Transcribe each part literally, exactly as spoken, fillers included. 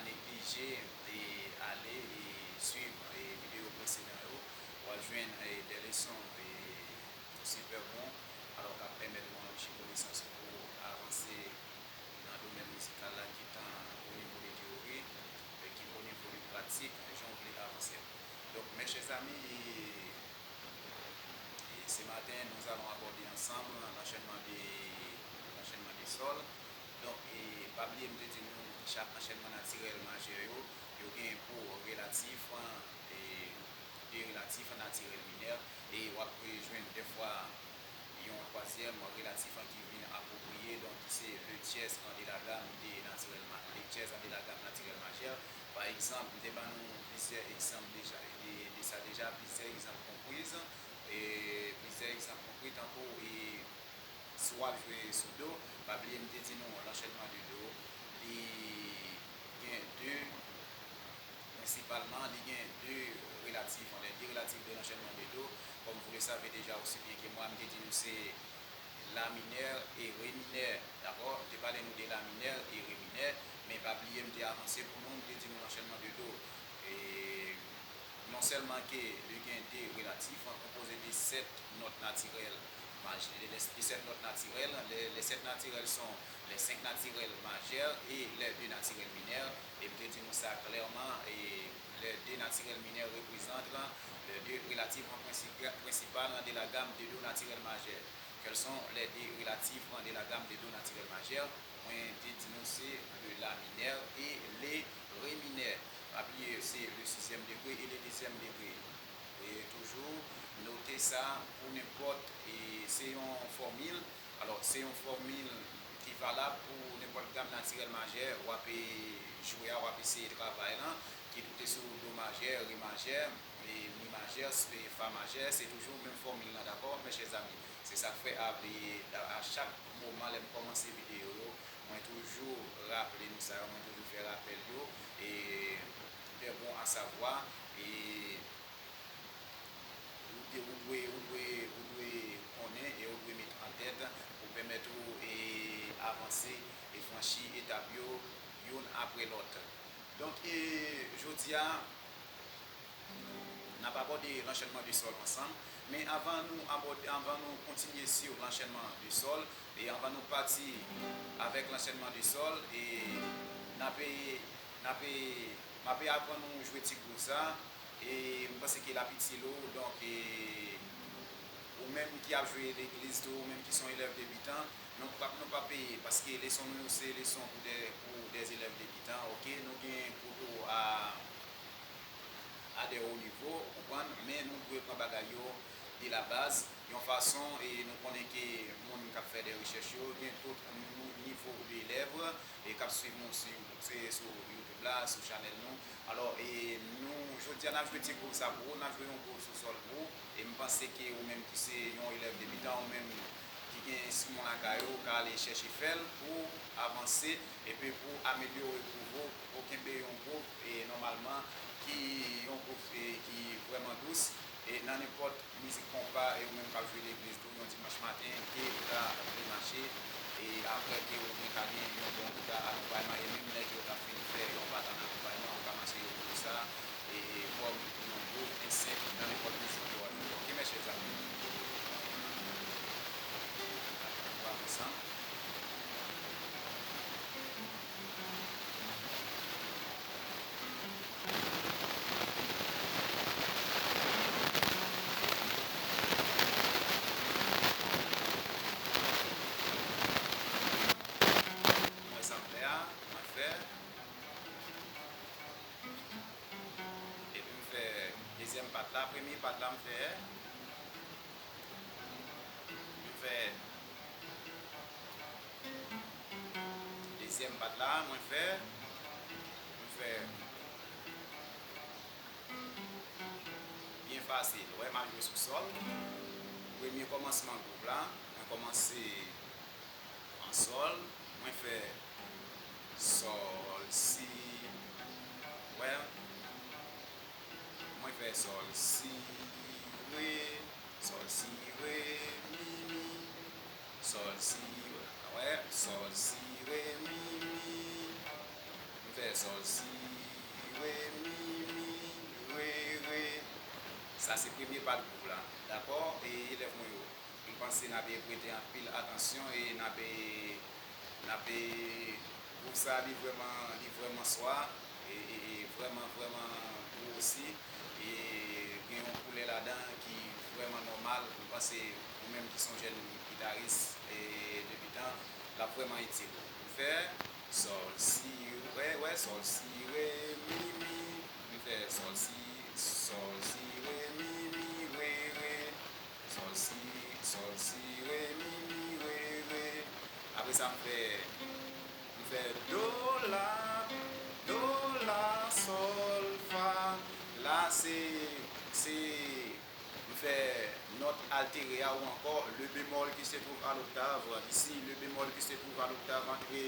neglije e ale e swiv e videyo presedan yo, w ap jwenn e de leson e sipè bon, alò k ap pèmèt nou anrichi konesans nou pou avanse nan domèn mizikal la, kitan o nivo de teyori e ki o nivo de pratik, jan w vle avanse. Donk, mes chers amis, e, e se maten, nous allons aborder ensemble l'enchaînement des, l'enchaînement des sols. Donk, e, pa bliye m te di nou, chak anchènman natirèl majè yo, yo gen pou relatif, e, de relatif natirèl minè, e w ap jwenn dèfwa yon twazyèm relatif ki vin apwopriye, donk ki se le tiers de la gamme de naturel ma-, le tiers de la gamme naturel majeur. Pa egzanp, m te ban nou plizyè egzanp deja, de, de sa deja, plizyè egzanp konpwiz, e plizyè egzanp konpwi tankou, e, si w ap jwe sou do, pa bliye m te di nou, l'enchaînement de do, li gen de, prensipalman, li gen de relatif, les deux relatifs de l'enchaînement de do. Comme vous le savez déjà aussi bien que moi, m te di nou se la minè e re minè, dakò? M te pale nou de la minè e re minè, men pa bliye m te avanse pou nou, m te di nou l'enchaînement de do. E non sèlman ke li gen de relatif, konpoze de sèt nòt natirèl maj-, de, de, de sèt nòt natirèl, les, les sept naturels sont les cinq naturels majeurs et les deux naturels mineurs. E m te di nou sa klèman, e les deux naturels mineurs représentent les deux relatifs princi-, principales de la gamme de do naturel majeur. Quels sont les deux relatifs de la gamme de do naturel majeur? Mwen te di nou se le la minè e le re minè. Pa bliye, se le sizyèm degre e le dezyèm degre. E toujou, note sa pou nenpòt, e se yon fòmil. Alò, se yon fòmil ki valab pou nenpòt gam natirèl majè w ap, e, jwe a, w ap eseye travay lan, ki tou te sou do majè, re majè, e mi majè, e fa majè, se toujou menm fòmil lan, dakò, mes chers amis? Se sa k fè a, e, a, a chak moman lè m kòmanse videyo yo, mwen toujou raple nou sa yo, mwen toujou fè rapèl yo, e de bon a savwa, e ou de-, ou dwe, ou dwe, ou dwe konnen e ou dwe met an tèt pou pèmèt ou, e, avanse e franchi etap yo youn apre lòt. Donk, e, jodi a, n ap abòde l'enchaînement de sol ansanm. Men avan nou abòde, avan nou kontinye sou l'enchaînement de sol, e avan nou pati avèk l'enchaînement de sol, e n ap, n ap, m ap aprann nou jwe ti gwo sa, e m panse ke l ap itil ou. Donk, e, ou menm ki ap jwe legliz tou, ou menm ki se yon elèv debitan, nou p ap, nou p ap peye, paske leson nou yo se leson pou de, pou de elèv debitan, oke? Nou gen kou tou a, a de wo nivo, ou konprann? Men nou dwe pran bagay yo de la baz, yon fason, e nou konnen ke moun k ap fè de rechèch yo, gen tout nou nivo de elèv, e k ap swiv nou sou, se sou YouTube la, sou chanèl nou. Alò, e nou, jodi a, n ap jwe ti gwouv sa pou ou, n ap jwe yon gwouv sou sòl pou ou, e m panse ke ou menm ki se yon elèv debitan, ou menm ki gen Simon lakay ou, ou ka ale chèche fè l pou avanse, epi pou amelyore gwouv ou, pou kenbe yon gwouv, e nòmalman, ki yon gwouv, e ki vrèman dous, e nan nenpòt mizik konpa, e ou menm k ap jwe legliz tou, yon dimanch maten, ke ou ta vle mache, e apre ke ou gen ka gen yon bon gita akonpayman, e menm lè ke ou ta fin fè yon pat an akonpayman, ou ka mache yo konsa, e kòm yon gwouv ensenk nan nenpòt mizik ke w ap jwe. Oke, mes chers amis? Ann ansanm. Mwen sa m fè a, mwen fè. Epi m fè dezyèm pat la, premye pat la m fè, m fè dezyèm pat la, mwen fè, mwen fè byen fasil. Ou wè, m ap jwe sou sòl. Premye kòmansman gwouv la, mwen kòmanse an sòl, mwen fè sòl, si, wè, mwen fè sòl, si, re, sòl, si, re, mi, mi, sòl, si, wè, sòl, si, re, mi, mi, m Fè sòl, si, re, mi, mi, re, re. Sa se premye pati gwouv la. Dakò? E elèv mwen yo, m panse n ape prete anpil atansyon e n ape, n ape, gwouv sa li vrèman, li vrèman swa e, e, e vrèman, vrèman gwo osi. E gen yon koulè ladan ki vrèman nòmal. M panse ou menm ki se yon jèn gitaris e debitan, l ap vrèman itil ou. Fè sòl, si, re, wè, sòl, si, re, mi, mi. M fè sòl, si, sòl, si, re, mi, mi, re, re. Sòl, si, sòl, si, re, mi, mi, re, re. Apre sa, m fè, m fè do, la, do, la, sòl, fa. La, se, se M fè nòt altere a ou ankò le bémol qui se trouve à l'octave. Ici, le bémol qui se trouve à l'octave entre,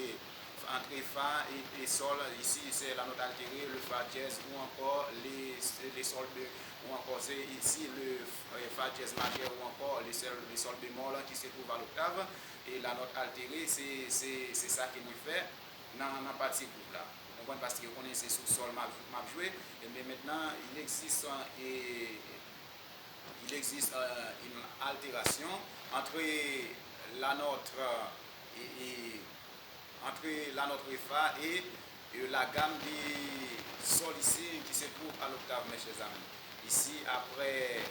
entre fa et, et sol. Ici, c'est la note altérée, le fa dièse ou encore les, les sol bé-, ou encore c'est ici le, euh, fa dièse majeur ou encore les sol, les sol bémol qui se trouve à l'octave. Et la note altérée, c'est, c'est, c'est ça que mwen fè nan, nan pati gwouv la. Ou konprann? Paske yo konnen se sou sol m ap, m ap jwe. Ebyen, mentnan, il existe, euh, il existe, euh, une altération entre la note, euh, et, et, entre la note fa et, euh, la gamme de sol ici qui se trouve à l'octave, mes chers amis. Ici, après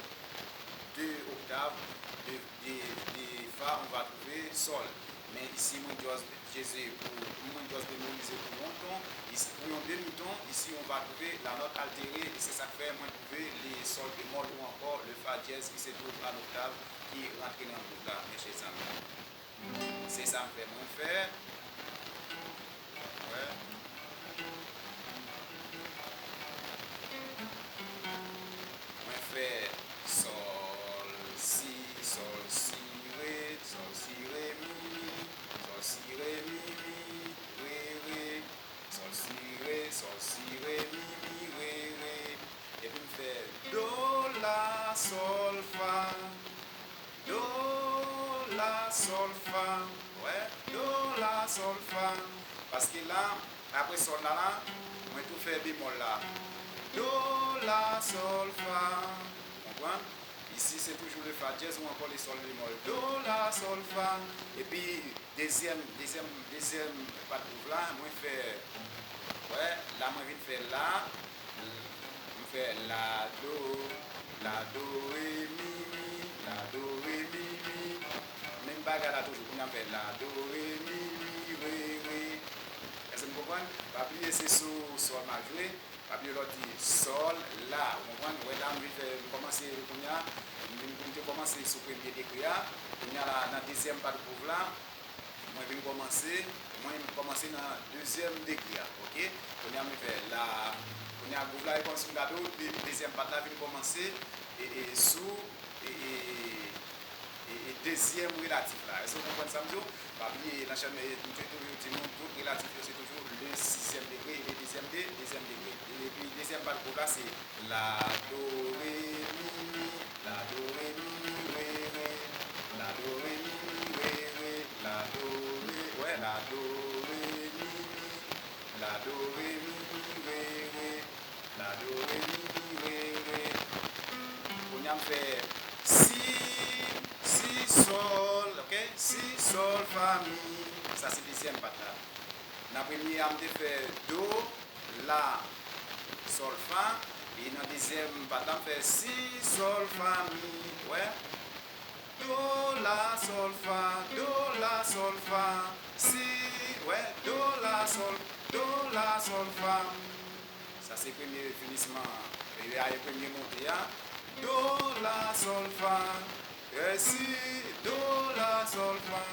deux octaves de, de, de fa, on va trouver sol. Men isi, mwen just, jezi, pou, mwen just memorize pou yon ton, isi, pou yon demi ton, isi, on va trouver la note altérée, e se sa k fè mwen trouve le sol bémol ou encore le fa dièse qui se trouve à l'octave ki rantre nan gwouv la, mes chers amis. Se sa m fè, mwen fè. Wè. Mwen fè sol, si, sol, si, re, sol, si, re, mi, mi, sol, si, re, mi, mi, re, re, sol, si, re, sol, si, re, mi, mi, re, re. Epi m fè do, la, sol, fa. Do, la, sol, fa. Wè, do, la, sol, fa. Paske la, apre sol la, la, mwen tou fè bémol la. Do, la, sol, fa. Konprann? Isi, se toujou le fa dièse ou ankò le sol bémol. Do, la, sol, fa. Epi, dezyèm, dezyèm, dezyèm pat gwouv la, mwen fè, wè, la, mwen vin fè la. M fè la, do, la, do, re, mi, mi, la, do, re, mi, mi. Menm bagay la toujou. Kounye a m fè la, do, re, mi, mi, re, re. Èske n konprann? Pa bliye se sou sol m ap jwe. Pa bliye lè w di sol, la. Ou konprann? Wè la, m vin fè, m kòmanse kounye a. M vin, m te kòmanse sou premye degre a. Kounye a la, nan dezyèm pat gwouv la, mwen vin kòmanse, mwen kòmanse nan dezyèm degre a, oke? Kounye a mwen fè la, kounye a gwouv la, e kòmsi m gade w, de-, dezyèm pat la vin kòmanse, e, e sou, e, e, e, e dezyèm relatif la. Èske w konprann sa m di w? Pa bliye, nan chèn, e, m te toujou di nou, tout relatif yo se toujou le sizyèm degre e le dezyèm de, dezyèm degre. E, epi dezyèm pat gwouv la, se la, do, re, mi, mi, la, do, re, mi, mi, re, re. La, do, re, mi, mi, re, re. La, do, re, wè, la, do, re, mi, mi. La, do, re, mi, mi, re, re. La, do, re, mi, mi, re, re. Kounye a m fè si, si, sol, oke? Si, sol, fa, mi. Sa se dezyèm pat la. Nan premye a, m te fè do, la, sol, fa. E nan dezyèm pat la, m fè si, sol, fa, mi. Wè? Do, la, sol, fa, do, la, sol, fa. Si, wè, do, la, sol, do, la, sol, fa. Sa se premye finisman, e, a, e premye monte a. Do, la, sol, fa. Rè si, do, la, sol, fa.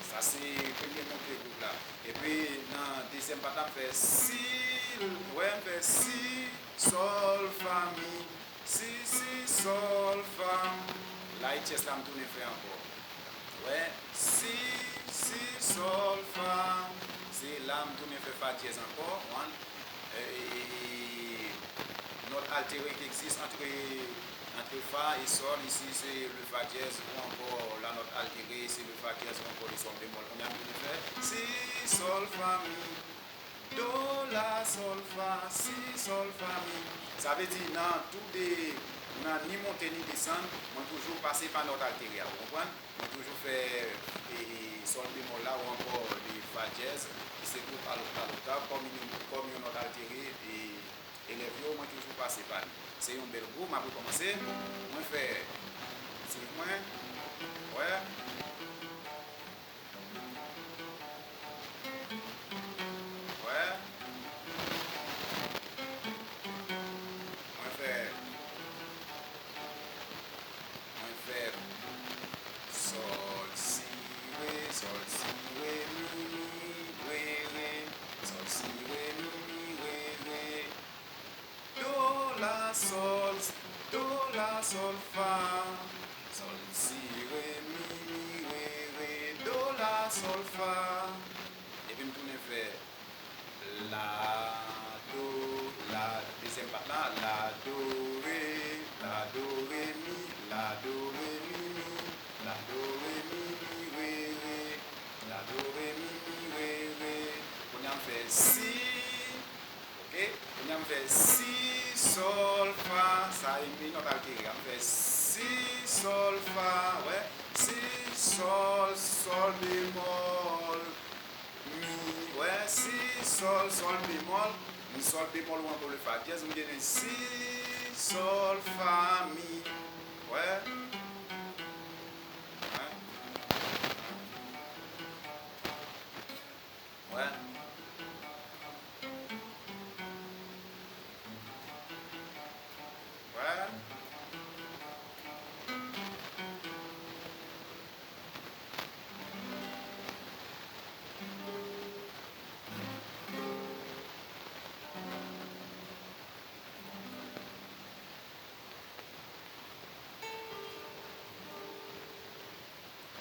Sa se premye monte gwouv la. Epi nan dezyèm pat la, m fè si, wè, m fè si, sol, fa, mi. Si, si, sol, fa. La e tyès la, m tounen fè ankò. Wè, si, si, sol, fa. Se la, m tounen fè fa dyèz ankò. One. E, e, e, nòt altere ki egziste antre, antre fa e sol. Isi, se le fa dyèz ou ankò la nòt altere, se le fa dyèz ou ankò le sol bemol. Kounye a, m vin fè si, sol, fa, mi. Do, la, sòl, fa, si, sòl, fa, mi. Sa vle di nan tou de, nan ni monte ni desann, mwen toujou pase pa nòt altere a, ou konprann? Mwen toujou fè e, e, sòl bemòl la ou ankò e fa dyèz, ki se tou pa, pa loktav, kòm yon, kòm yon nòt altere, e elèv yo, mwen toujou pase pa li. Se yon bèl gou, m ap rekòmanse. Mwen fè, swiv mwen, wè. Wè. Mwen fè, mwen fè sòl, si, re, sòl, si, re, mi, mi, re, re, sòl, si, re, mi, mi, re, re. Do, la, sòl, do, la, sòl, fa. Sòl, si, re, mi, mi, re, re, do, la, sòl, fa. Epi m tounen fè la, do, la, dezyèm pat la, la, do, re, la, do, re, mi, la, do, re, mi, mi, la, do, re, mi, mi, re, re, la, do, re, mi, mi, re, re. Kounye a m fè si, oke? Kounye a m fè si, sòl, fa, sa e mi nòt altere a. M fè si, sòl, fa, wè, si, sòl, sòl bemòl, mi, wè, si, sòl, sòl bemòl, mi, sòl bemòl ou ankò le fa dyèz, m genyen si, sòl, fa, mi, wè, wè, wè. Wè.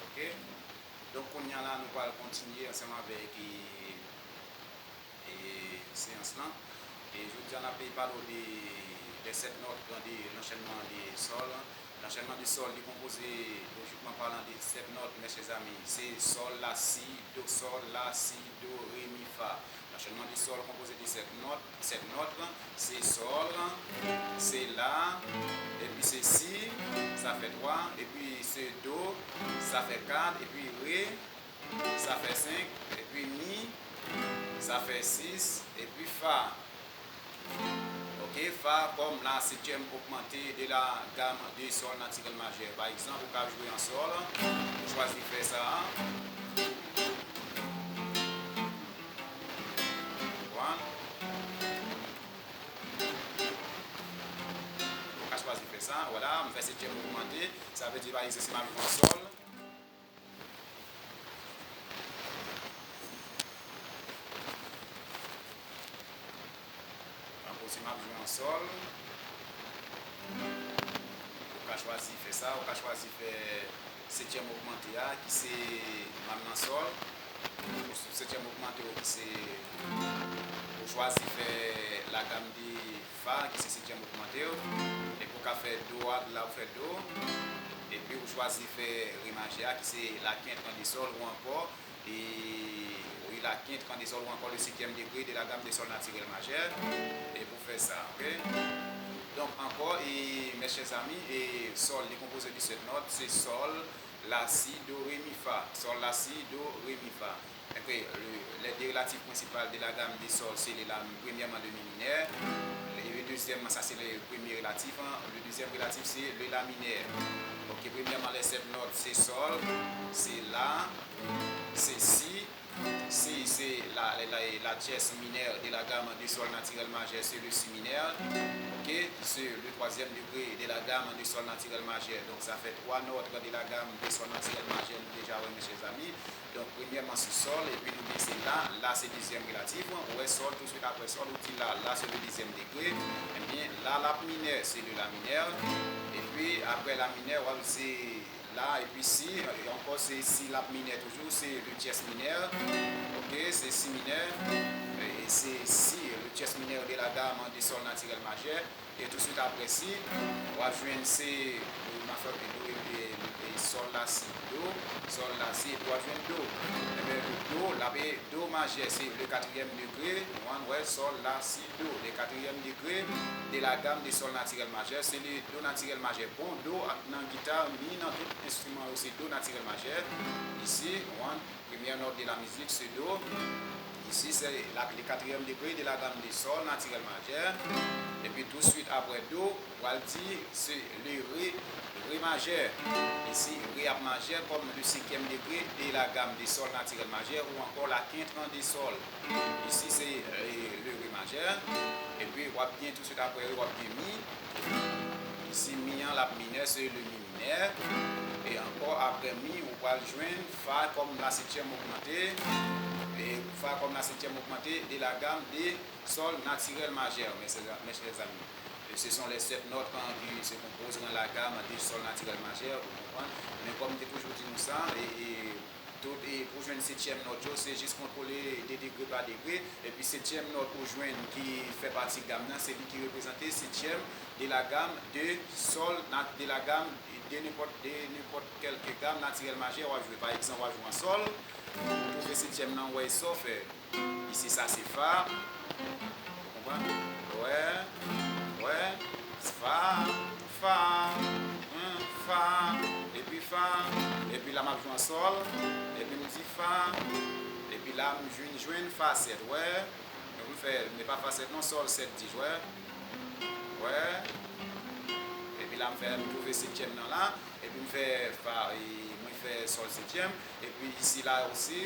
Oke. Donk, kounye a la, nou pral kontinye ansanm avèk e, e, seyans lan. E jodi a, n ap pale w de, de sèt nòt, de lanchènman de sòl. Lanchènman de sòl, li konpoze, lojikman palan, de sèt nòt, mes chers amis. Se sòl, la, si, do, sòl, la, si, do, re, mi, fa. Lanchènman de sòl konpoze de sèt nòt, sèt nòt, se sòl, se la, epi se si, sa fè twa, epi se do, sa fè kat, epi re, sa fè senk, epi mi, sa fè sis, epi fa. Oke, fa kòm la setyèm ogmante de la gam de sòl natirèl majè. Pa egzanp, ou ka jwe an sòl, ou chwazi fè sa. Konprann? Ou ka chwazi fè sa, vwala, m fè setyèm ogmante, sa vle di, pa egzanp, si m al jwe an sòl, ankò, si m ap jwe an sòl, ou ka chwazi fè sa, ou ka chwazi fè setyèm ogmante a, ki se m al nan sòl, pou setyèm ogmante yo, ki se, ou chwazi fè la gam de fa, ki se setyèm ogmante yo, epi ou ka fè do a, la ou fè do, epi ou chwazi fè re majè a, ki se la quinte en dé sol, ou ankò, e, wi, la quinte en dé sol, ou ankò le septième degré de la gamme de sol naturel majeur, e pou fè sa, oke? Donk, ankò, e, mes chers amis, e, sòl, li konpoze de sèt nòt, se sòl, la, si, do, re, mi, fa. Sòl, la, si, do, re, mi, fa. Après, le, les deux relatifs principales de la gamme de sol, c'est le la, premièrement le mi mineur. Et le deuxième, ça c'est le premier relatif, hein. Le deuxième relatif, c'est le la mineur. Ok, premièrement, les sept notes, c'est sol, c'est la, c'est si. Si, c'est la, la, la, la tierce mineure de la gamme de sol naturel majeur, c'est le si mineur. Ok, c'est le troisième degré de la gamme de sol naturel majeur. Donc, ça fait trois notes de la gamme de sol naturel majeur, nou deja wè, mes chers amis. Donk, premyèman, se sòl, epi nou gen se la. La, se dezyèm relatif. Ou wè sòl, touswit aprè sòl, ou di la. La, se le dezyèm degré. Ebyen, la, l ap minè, se le la minè. Epi, aprè la minè, w ap se la, epi si, e ankò, se si l ap minè toujou, se le tierce mineur. Ok, se si minè. E se si, le tierce mineur de la gamme de sol naturel majeur. E touswit aprè si, w ap jwenn se, e, m ap fè do, e, e, e, sòl la si, do, sòl la si, epi w ap jwenn do. Ebyen, do, Do, l ap e do majè, se le quatrième degré, ou konprann, wè, sòl, la, si, do, le quatrième degré de la gamme de sol naturel majeur, se le do natirèl majè. Bon do nan gita, ni nan tout enstriman yo, se do natirèl majè. Isi, ou konprann, première note de la musique, se do. Ici, c'est la- le quatrième degré de la gamme de sol naturel majeur. Epi tou swit apre do, pral di se le re, re majè. Isi, re ap majè comme le cinquième degré de la gamme de sol naturel majeur ou encore la quinte en de sol. Isi, se e, le re majè. Epi w ap gen tou swit apre re, w ap gen mi. Isi, mi an, l ap minè, se le mi minè. E ankò, apre mi, ou pral jwenn fa comme la septième augmentée. E fa comme la septième augmentée de la gamme de sol naturel majeur, mes chers, mes chers amis. E se son les sept notes kan ki se konpoze nan la gamme de sol naturel majeur, ou konprann. Men kòm m te toujou di nou sa, e, e, tout, e, pou jwenn setyèm nòt yo, se jis kontwole de degre pa degre. Epi setyèm nòt ou jwenn ki fè pati gam nan, se li ki reprezante setyèm de la gamme de sol, na- de la gamme de n'importe, de n'importe quelque gamme naturel majeur w ap jwe. Pa egzanp, w ap jwe an sòl, ou twouve setyèm nan, ou wè sa w fè. Isi, sa se fa. Ou konprann? Wè, wè, fa, fa, hmm, fa, epi fa, epi la m ap jwe an sòl, epi m di fa, epi la m jwenn, jwenn fa sèt, wè. Donk m fè, men pa fa sèt non, sòl sèt dis, wè. Wè. Epi la m fè, m twouve setyèm nan la, epi m fè fa, e, mwen fè sòl setyèm, epi isi la osi,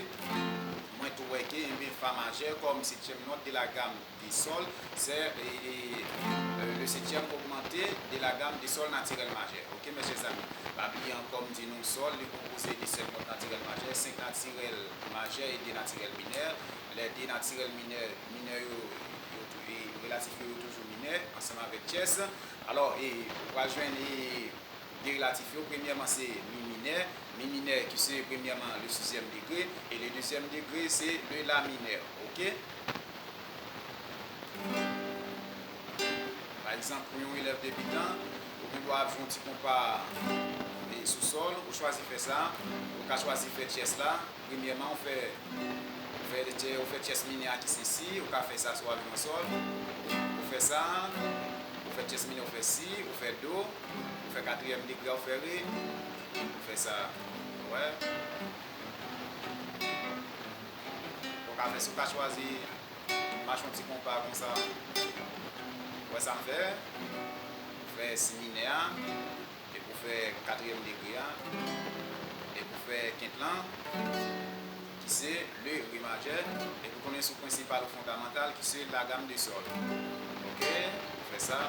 mwen tou wè ke, enben, fa majè kòm setyèm nòt de la gamme de sol, c'est, e, e, e, le septième augmenté de la gamme de sol naturel majeur. Ok, mes chers amis. Pa bliye ankò, m di nou sòl, li konpoze de sèt nòt natirèl majè, senk natirèl majè e de natirèl minè. Les deux naturels mineurs, minè yo, yo tou- e relatif yo, yo toujou minè, ansanm avèk tyès. Alò, e, ou pral jwenn, e, de relatif yo, premyèman, se mi minè. Mi minè ki se, premyèman, le sizyèm degre, e le dezyèm degre, se le la minè. Ok? Pa egzanp, pou yon elèv debitan, ou gen dwa ap jwe yon ti konpa, e, sou sòl, ou chwazi fè sa, ou ka chwazi fè tyès la, premyèman, ou fè, ou fè, ou fè tyès minè a ki se si, ou ka fè sa si w ap jwe an sòl, ou fè sa, ou fè tyès minè, ou fè si, ou fè do, ou fè katriyèm degre a, ou fè re, ou fè sa, wè. Ou ka fè, si w ka chwazi mache yon ti konpa konsa. Ou wè sa m fè? Ou fè si minè a, epi ou fè katriyèm degre a, epi ou fè kent lan, ki se le re majè, epi ou tounen sou prensipal ou fondamantal, ki se la gamme de sol. Ok? Ou fè sa.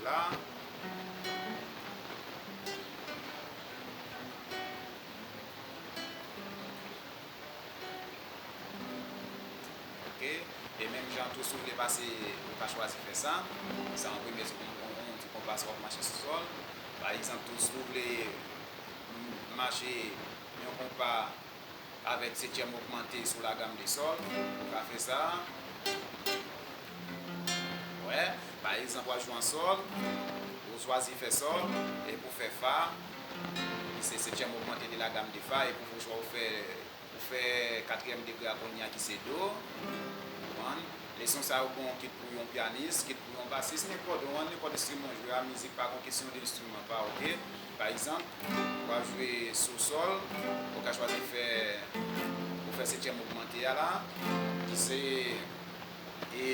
La. Ok. E menm jan tou, si w vle pase, ou ka chwazi fè sa. Sa an premye, se yon, yon, yon ti konpa, sa w ap mache sou sòl. Pa egzanp tou, si w vle mache yon konpa avèk setyèm ogmante sou la gamme de sol, ou ka fè sa. Wè, pa egzanp, w ap jwe an sòl, ou chwazi fè sòl, epi ou fè fa, ki se setyèm ogmante de la gamme de fa, epi ou fè, ou fè katriyèm degre a kounye a ki se do. Konprann? Leson sa yo bon kit pou yon pyanis, kit pou yon basis, nenpòt, ou konprann, nenpòt enstriman w jwe a, mizik pa gon kesyon de enstriman pa, ok? Pa egzanp, w ap jwe sou sòl, ou ka chwazi fè, ou fè setyèm ogmante a la, ki se, e,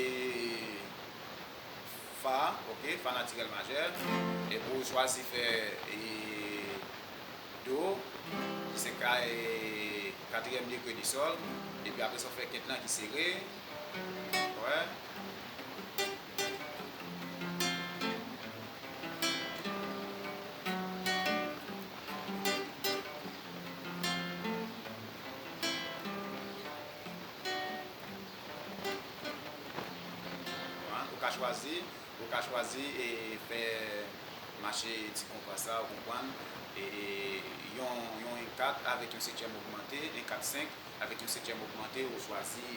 fa, ok, fa natirèl majè, epi ou chwazi fè, e, do, ki se ka, e, katriyèm degre de sòl, epi apre sa w fè kent lan ki se re, wè. Ou ka chwazi, ou ka chwazi e fè mache ti konpa sa, ou konprann, e, e yon, yon en kat avèk yon setyèm ogmante, en kat senk, Avèk yon setyèm ogmante, ou chwazi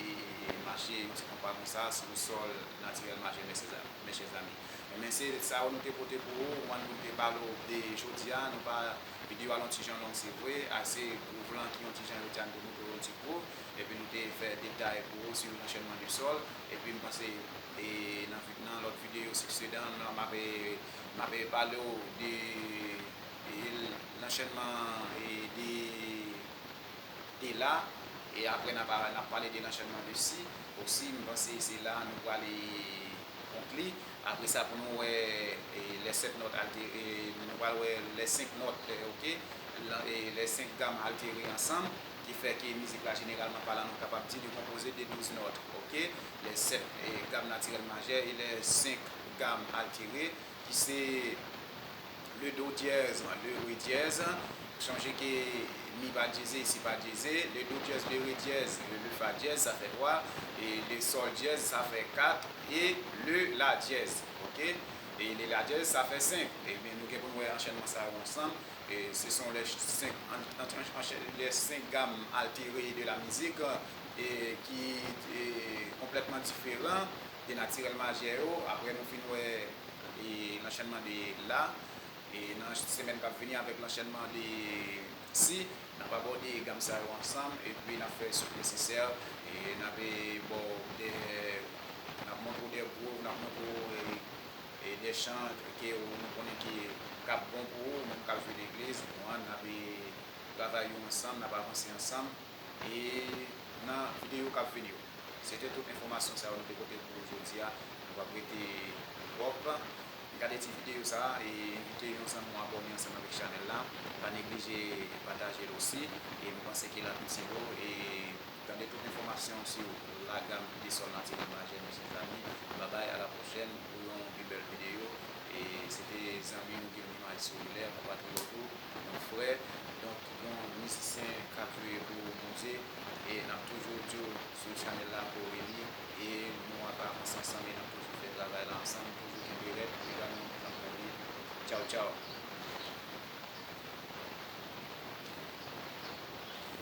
mache yon ti konpa konsa sou sòl natirèl majè, mes chers amis. Ebyen, se sa yo nou te pote pou ou, mwen, pou n te pale w de jodi a. Nou pa, videyo a yon ti jan long, se vre, a se gwouv lan ki yon ti jan, yo di a nou te montre w yon ti gwouv, epi nou te fè detay pou ou sou lanchenman de sòl, epi m panse, e nan, nan lòt videyo siksedan, m ap, m ap pale w de, e lanchenman, e de de la, e apre n ap, n ap pale de lanchenman de si osi, m panse se la nou prale konkli. Apre sa, pou nou wè, e, les sept notes altérées, nou pral wè les cinq notes, e, oke, lan, e, les cinq gammes altérées ansanm, ki fè ke mizik la, jeneralman palan, nou kapab di li konpoze de douz nòt, oke, les sept, e, gammes naturelles majeures et les cinq gammes altérées, ki se le do dyèz, le re dyèz. Sonje ke mi pa dyeze, si pa dyeze, le do dyèz, le re dyèz, le, le fa dyèz, sa fè twa, e le sòl dyèz, sa fè kat, e le la dyèz, oke? E le la dyèz, sa fè senk. Ebyen, nou gen pou n wè anchenman sa yo ansanm. E ce sont les cinq, an, an, an, anchè-, les cinq gammes altérées de la musique, e ki, e, konplètman diferan de natirèl majè yo. Apre nou fin wè e lanchenman de la, e nan semèn k ap vini avèk lanchenman de si, n ap abòde gam sa yo ansanm, epi n ap fè sou nesesè, e n ap, e, ba w de, n ap montre w de gwouv, n ap montre w, e, e de chan ke w, nou konnen ki k ap bon pou ou, ou menm k ap jwe legliz, ou konprann, n ap, e, travay yo ansanm, n ap avanse ansanm. E nan videyo k ap vini yo. Se te tout enfòmasyon sa yo nou te pote pou ou jodi a. Nou p ap rete twòp. Gade ti videyo sa a e envite yon zanmi w abòne ansanm avèk chanèl la. Pa neglije pataje l osi. E m panse ke l ap itil ou. E tande tout enfòmasyon sou la gamme de sol naturel majeur, mes chers amis. Babay, a la pwochèn pou yon pi bèl videyo. E se te zanmi w Guilmy Maestro Hilaire, konpatriyòt ou, yon frè, donk yon mizisyen k ap jwe pou Bondye. E n ap toujou di w sou chanèl la pou w rele, e nou ap avanse ansanm, e n ap toujou fè travay la ansanm, toujou kenbe rèd, egalman pou zanmi w. Tchaw, tchaw.